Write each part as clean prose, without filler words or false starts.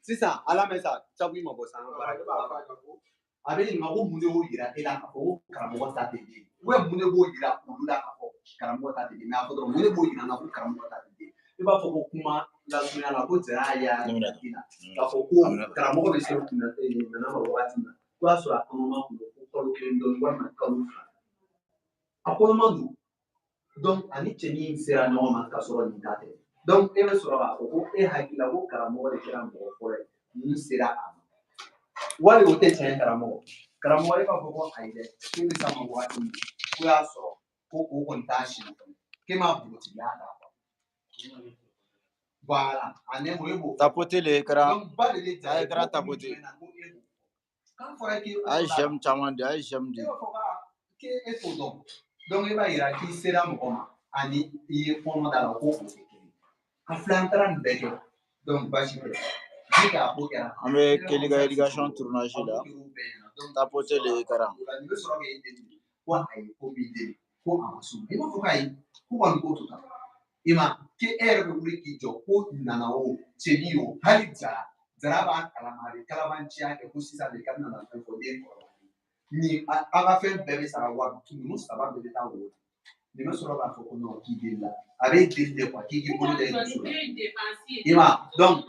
Sisan ala mɛ sa sabu i ma bɔ san baara kɛ. A bɛ ɲininka ko mun de y'o yira e la k'a fɔ ko karamɔgɔ ta tɛ den ye, mun de b'o yira olu la k'a fɔ karamɔgɔ ta tɛ den? Mɛ a fɔ dɔrɔn, mun de b'o yira n na ko karamɔgɔ ta tɛ den? I b'a fɔ ko kuma lasurunya la, ko Jara y'a yira i la k'a fɔ ko karamɔgɔ bɛ se nana ma wagati min na, ko y'a sɔrɔ a kɔnɔma kun don ko kalo 1 dɔɔnin walima kalo 2, a kɔnɔma don. Donc ani cɛnin sera ɲɔgɔn ma k'a sɔrɔ nin ta tɛ. Donc e bɛ sɔrɔ k'a fɔ ko e hakili la ko karamɔgɔ de kɛra mɔgɔ fɔlɔ ye mun sera a ma, wali o tɛ tiɲɛ ye? Karamɔgɔ, e b'a fɔ ko ayi dɛ, k'e bɛ s'a ma wagati min, ko y'a sɔrɔ ko o kɔni t'a siɲɛ fɔlɔ, k'e ma npogotigiya ta quoi. Voilà, en un mot, e b'o fɔ. Tapoter l'écran. Donc ba de bɛ ja A ye ye écran ko kun tapoter. jumɛn na ko e b'o fɔ, k'a fɔra k'e A ye j'aime caman di, a ye j'aime e di. b'a fɔ k'e e t'o dɔn. Donc e b'a yira k'i sera mɔgɔ ma ani i ye kɔnɔ da la, ko o tɛ kelen. A filɛ, an taara nin bɛɛ kɛ. Donc baasi tɛ, ni k'a ko kɛra. An bɛ Keli ka éducation tournage a la. ko kɛr'u bɛɛ ɲɛna. Donc Tapoter l'écran. o la nin bɛ sɔrɔ k'e deli ko ayi, ko b'i deli ko a ma s'o ma. I b'a fɔ k'ayi, ko kɔni ko to tan, i ma k'e yɛrɛ bɛ wuli k'i jɔ ko nana o cɛnin o, hali Jara, Jara b'a kalama, a bɛ kalabanciya kɛ ko sisan de k'a bɛna na fɛn fɔ den kɔrɔbayalen ni a ka fɛn bɛɛ bɛ sara wa ninnu saba bɛɛ bɛ taa wo la. Nin bɛ sɔrɔ k'a fɔ ko non, k'i deli la, a bɛ deli de quoi, k'i k'i bolo da i dusu la, i ma. Donc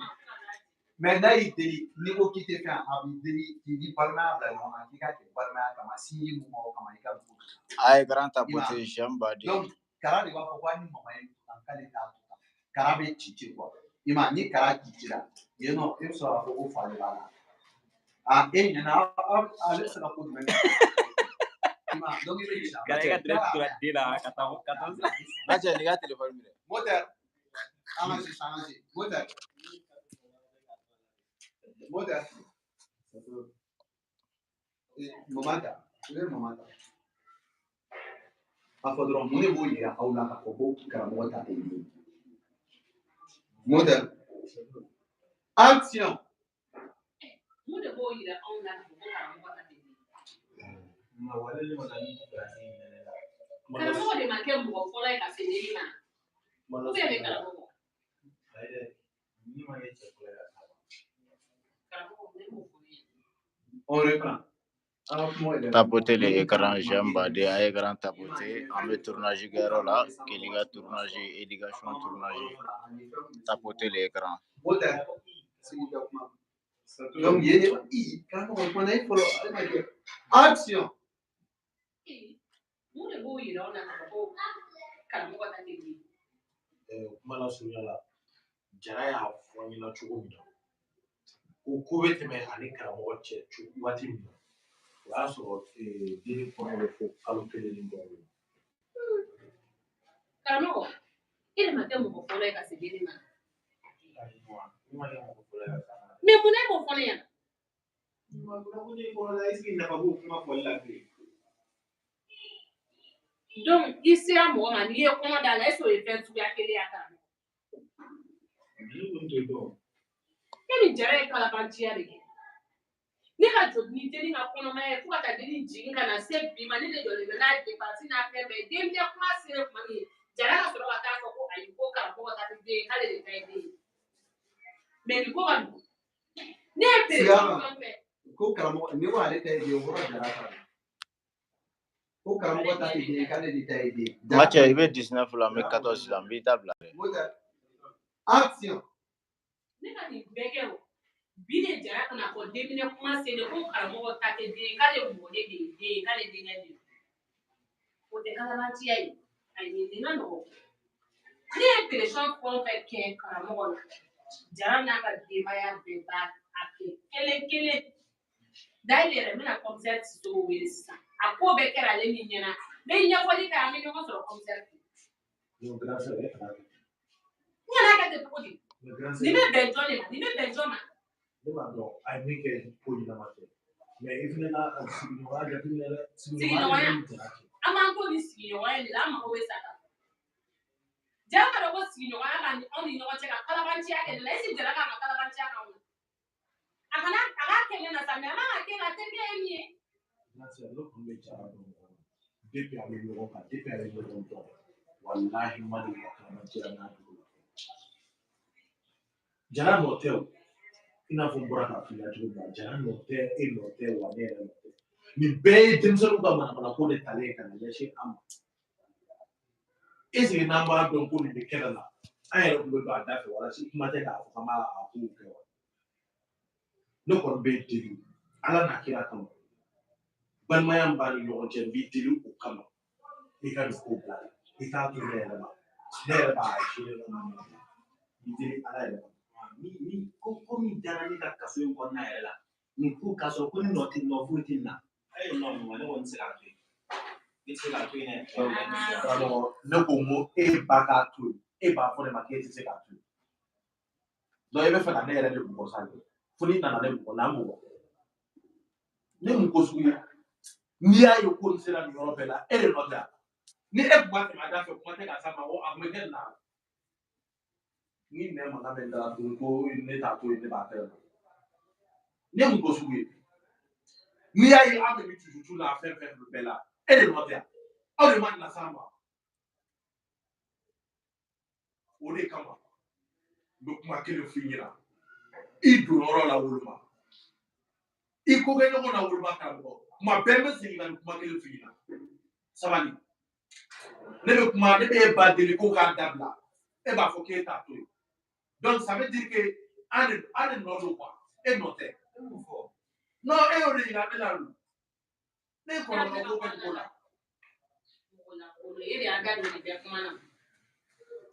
mais n'a y'i deli, n'i ko k'i tɛ fɛn, a b'i deli k'i ni balimaya bila ɲɔgɔn kan, k'i ka kɛ balimaya kama, sinji mun b'aw kama, i ka dugu. A ye écran I ma. tapoter, j'aime ba di. Donc Kara de b'a fɔ ko hali ni mama ye to tan, k'ale t'a to tan. Kara bɛ ci ci quoi, i ma. Ni Kara ci cira yen nɔ, e bɛ sɔrɔ k'a fɔ ko fa de b'a la. A e ɲɛna, ale bɛ se ka ko jumɛn kɛ, i ma? Donc i bɛ ci a ma. Kara, i ka direct tora den la ka taa ka taa. N ka cɛ, n'i ka téléphone minɛ. Moteur, an ka se, an ka se moteur, moteur. Mama ta, i bɛ mama ta. A fɔ dɔrɔn, mun de b'o yira aw la k'a fɔ ko karamɔgɔ ta tɛ den ye? Moteur, action. Mun de b'o yira anw na k'a fɔ ko karamɔgɔ ta tɛ den ye? Karamɔgɔ de ma kɛ mɔgɔ fɔlɔ ye ka se denni ma, ou bien bɛ karamɔgɔ? Karamɔgɔ, ne m'o fɔ ne ɲɛna. On reprend. An ka kuma yɛrɛ. Tapoter l'écran, j'aime ba di. A ye écran tapoter. An bɛ tournage kɛyɔrɔ la. Keli ka tournage, éducation tournage. Tapoter l'écran. Moteur, sigi ka kuma. Donc yen de i karamɔgɔ fana ye fɔlɔ, ale ma kɛ. Action. Ee, mun de b'o yira anw na k'a fɔ ko karamɔgɔ ta tɛ den ye? Kuma lasurunya la, Jara y'a fɔ n ɲɛna cogo min na ko bɛ tɛmɛ ani karamɔgɔ cɛ waati min na, o y'a sɔrɔ den kɔnɔ bɛ fo kalo 1 ni dɔɔnin. Karamɔgɔ, e de ma kɛ mɔgɔ fɔlɔ ye ka se denni ma? Ne ma kɛ mɔgɔ fɔlɔ ye ka s'a ma. Mais mun na e m'o fɔ ne ɲɛna? Nafa b'o kuma fɔli la bilen. Donc i sera mɔgɔ ma, n'i ye kɔnɔ da la, est ce que o ye fɛn suguya kelen ye a, karamɔgɔ? Ne kun t'o dɔn. E ni Jara ye kalabanciya de kɛ. Ne ka jɔ ni denni ka kɔnɔmaya ye fo ka taa denni jigin ka na se bi ma, ne de jɔlen bɛ n'a dépense n'a fɛn bɛɛ ye. Den kuma sera tuma min, Jara ka sɔrɔ ka taa fɔ ko ayi, ko karamɔgɔ ta tɛ den ye, k'ale de ta ye den ye. Mais nin ko ka nɔgɔn. Ne ye Sigama. pression fɛn fɛn. Ko karamɔgɔ ni ko ale ta ye den ye, o kɔrɔ Jara ta don. Ko karamɔgɔ ta tɛ den ye, k'ale de ta ye den ye. N ka cɛ, i bɛ 19 la, n bɛ 14 la, n b'i ta bila dɛ. Moteur, action. Ne ka nin bɛɛ kɛ o. Bi de Jara kana fɔ denminɛ kuma selen ko karamɔgɔ ta tɛ den ye, k'ale mɔden de ye den ye, k'ale denkɛ de ye. O tɛ kalabanciya ye. Ayi, nin ka nɔgɔn. Ne ye pression fɛn o fɛn kɛ karamɔgɔ la, Jara n'a ka denbaya bɛɛ b'a a kɛ kelen kelen. Dayɛlɛ yɛrɛ, n bɛna commissaire Sisoko wele sisan. A ko bɛɛ kɛra ale min ɲɛna. N bɛ ɲɛfɔli kɛ, an bɛ ɲɔgɔn sɔrɔ commissaire fɛ yen. Non, grand sœur, e kana kɛ. N kana kɛ ten cogo di? Mais grand sœur, Nin bɛ bɛn jɔn de ma? Nin bɛ bɛn jɔn ma? Ne b'a dɔn a ye min kɛ, ko ɲɛnama tɛ. Mais i fana ka sigiɲɔgɔnya jateminɛ dɛ. Sigiɲɔgɔnya. Sigiɲɔgɔnya de bɛ Jara cɛ. An b'an to nin sigiɲɔgɔnya in de la, an mago bɛ sa kan. Jara ka dɔn ko sigiɲɔgɔnya b'an ni anw ni ɲɔgɔn cɛ ka kalabanciya kɛ ne la. Est ce que Jara kan ka kalabanciya k'anw na? A kana a k'a kɛ ne na sa, mais a man ka kɛ na. Terikɛ ye min ye. Grand sœur, ne kun bɛ Jara dɔn mɔgɔ la. Depuis a bɛ ɲɔgɔn kan, depuis a bɛ ɲɔgɔn dɔn, walahi, ma deli ka kalabanciya n'a dugu la. Jara nɔ tɛ o. I n'a fɔ n bɔra k'a f'i ɲɛna cogo min na, Jara nɔ tɛ, e nɔ tɛ, wa ne yɛrɛ nɔ tɛ. Nin bɛɛ ye denmisɛnninw ka manamanako de talen ye ka na ɲɛsin an ma. Est-ce que n'an b'a dɔn ko nin bɛ kɛnɛ la, an yɛrɛ tun bɛ don a da fɛ walasa kuma tɛ k'a fɔ k'an b'a a kow kɛ wa? Ne kɔni bɛ deli Ala n'a kira kama, balimaya min b'an ni ɲɔgɔn cɛ, n b'i deli o kama, i ka nin ko bila, i k'a to ne yɛrɛ ma, ne yɛrɛ b'a gérer. N b'i deli Ala yɛrɛ kama. Ni ko min dara ne ka kaso in kɔnɔna yɛrɛ la, nin ko k'a sɔrɔ ko ni nɔ tɛ, nɔ foyi tɛ nin na. Ayi, nɔ ne kɔni tɛ se k'a to yen, ne tɛ se k'a to yen dɛ. Karamɔgɔ, ne ko n ko e ba k'a to yen, e b'a fɔ ne ma k'e tɛ se k'a to yen. Donc e bɛ fɛ ka ne yɛrɛ de bugɔ sa de, fo n'i nana ne bugɔ, n'an bugɔ. Ne mun ko sugu ye? N'i y'a ye ko nin sera nin yɔrɔ bɛɛ la, e de nɔ tɛ wa? Ni e tun b'a tɛmɛ a da fɛ, kuma tɛ k'a s'a ma, o a tun bɛ kɛ nin na. Ni nɛn mankan bɛ n da la tuguni ko ne t'a to yen, ne b'a kɛ. Ne mun ko sugu ye? N'i y'a ye an bɛ nin cucucu la fɛn fɛn bɛɛ la, e de nɔ tɛ wa? Aw de ma na s'a ma. O de kama n bɛ kuma kelen f'i ɲɛna, i donyɔrɔ la woloma, i ko kɛ ɲɔgɔn na woloma. Karamɔgɔ, kuma bɛɛ n bɛ segin ka nin kuma kelen f'i ɲɛna. Sabali, ne bɛ kuma, ne bɛ e ba deli ko k'a dabila, e b'a fɔ k'e t'a to yen. Donc ça veut dire que an de nɔ don quoi, e nɔ tɛ. Non, e y'o de yira ne la, ne ye kɔlɔlɔ ko bɛ nin ko la. Mɔgɔ lankolon, e de y'an da don nin bɛɛ kuma na.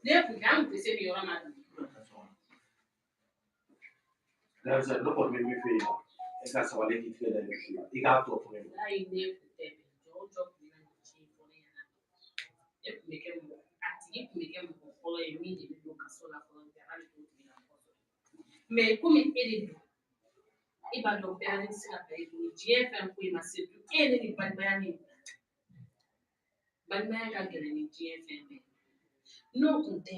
Ne kun tɛ, an kun tɛ se nin yɔrɔ ma dun. Garisa, ne kɔni bɛ min f'e ɲɛna, e ka sabali k'i tigɛ da i dusu la, i k'a tɔ to ne ma. Walayi, ne kun tɛ jɔ o jɔ kun bɛ na nin ci in fɔ ne ɲɛna. Ne kun bɛ kɛ mɔgɔ, a tigi kun bɛ kɛ mɔgɔ fɔlɔ ye min de bɛ don kaso la fɔlɔ, jara de t'o tigilamɔgɔ sɔrɔ. Mais komi e de don, e b'a dɔn bɛɛ ne tɛ se ka bila e bolo diɲɛ fɛn foyi ma se e ye ne ni balimaya min bila. Balimaya ka gɛlɛn ni diɲɛ fɛn bɛɛ ye. N'o kun tɛ,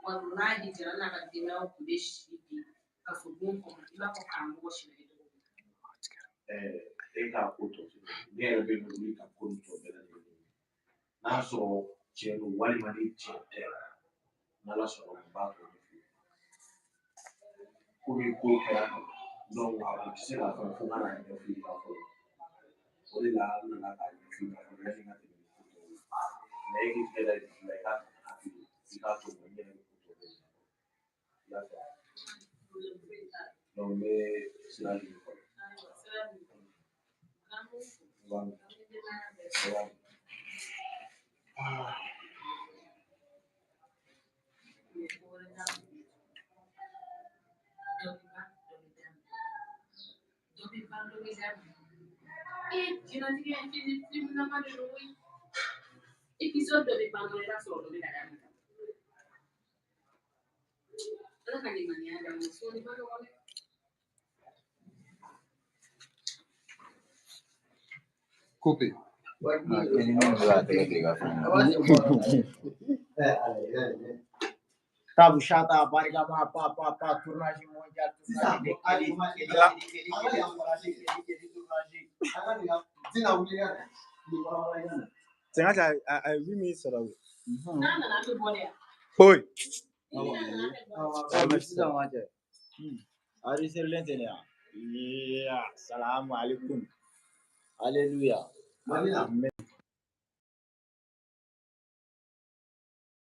walahi Jara n'a ka denbayaw kun bɛ si bi kaso bon kɔnɔ i b'a fɔ karamɔgɔ si bɛ kɛ cogo min. E k'a ko tɔ to ne yɛrɛ bɛ wuli ka ko nin tɔ bɛɛ lajɛlen ɲini. N'a sɔrɔ tiɲɛ don walima ni tiɲɛ tɛ, n'Ala sɔnna n b'a tɔ ɲɛf'i ye. Komi ko kɛra kan, donc a kun tɛ se k'a fɔ fo n ka n'a ɲɛf'i ɲɛna fɔlɔ. O de la n nana k'a ɲɛf'i ɲɛna fɔlɔ yanni n ka tɛmɛ ni ko tɔw ye. Mais e k'i tigɛ da i dusu la, i k'a hakili, i k'a to n yɛrɛ bɛ ko tɔ bɛɛ ɲɛnabɔ. I y'a faamu? Donc n bɛ sira ɲini fɔlɔ. Ayiwa, sira b'i bolo. K'an b'u fo, N b'a minɛ, an bɛ denbaya bɛɛ n fo. b'a minɛ. Ah. Mais ko wɛrɛ t'a la. Dɔ bɛ ban, dɔ bɛ daminɛ. Dɔ bɛ ban, dɔ bɛ daminɛ. Ee, diɲɛlatigɛ ye film lama de don koyi. Épisode dɔ bɛ ban dɔrɔn, i b'a sɔrɔ dɔ bɛ ka daminɛ. Ala ka limaniya d'an ma, sɔɔni ma nɔgɔn dɛ. Kope. Ah, Kelly min bɛ k'a tɛgɛ don i ka fɛn na. Tabu shata barikama pa pa pa tournage mondial Sisan, tournage de hali Kelly ma Kelly ala Kelly Kelly an ka Kelly nin tournage Kelly Kelly tournage. An ka nin ka Tina wuli ka na nin walawala i ka na. Sɛgɛn a ye 8 minutes sɔrɔ. N'a nana an bɛ bɔ de yan. Oyi. Ni Tina nana an bɛ bɔ. Awɔ, Ah, awɔ, merci. sisan ma cɛ. Enregistrelen tɛ ne ya. Yeah, salamu alaikum. Alléluia. Madina. Amen.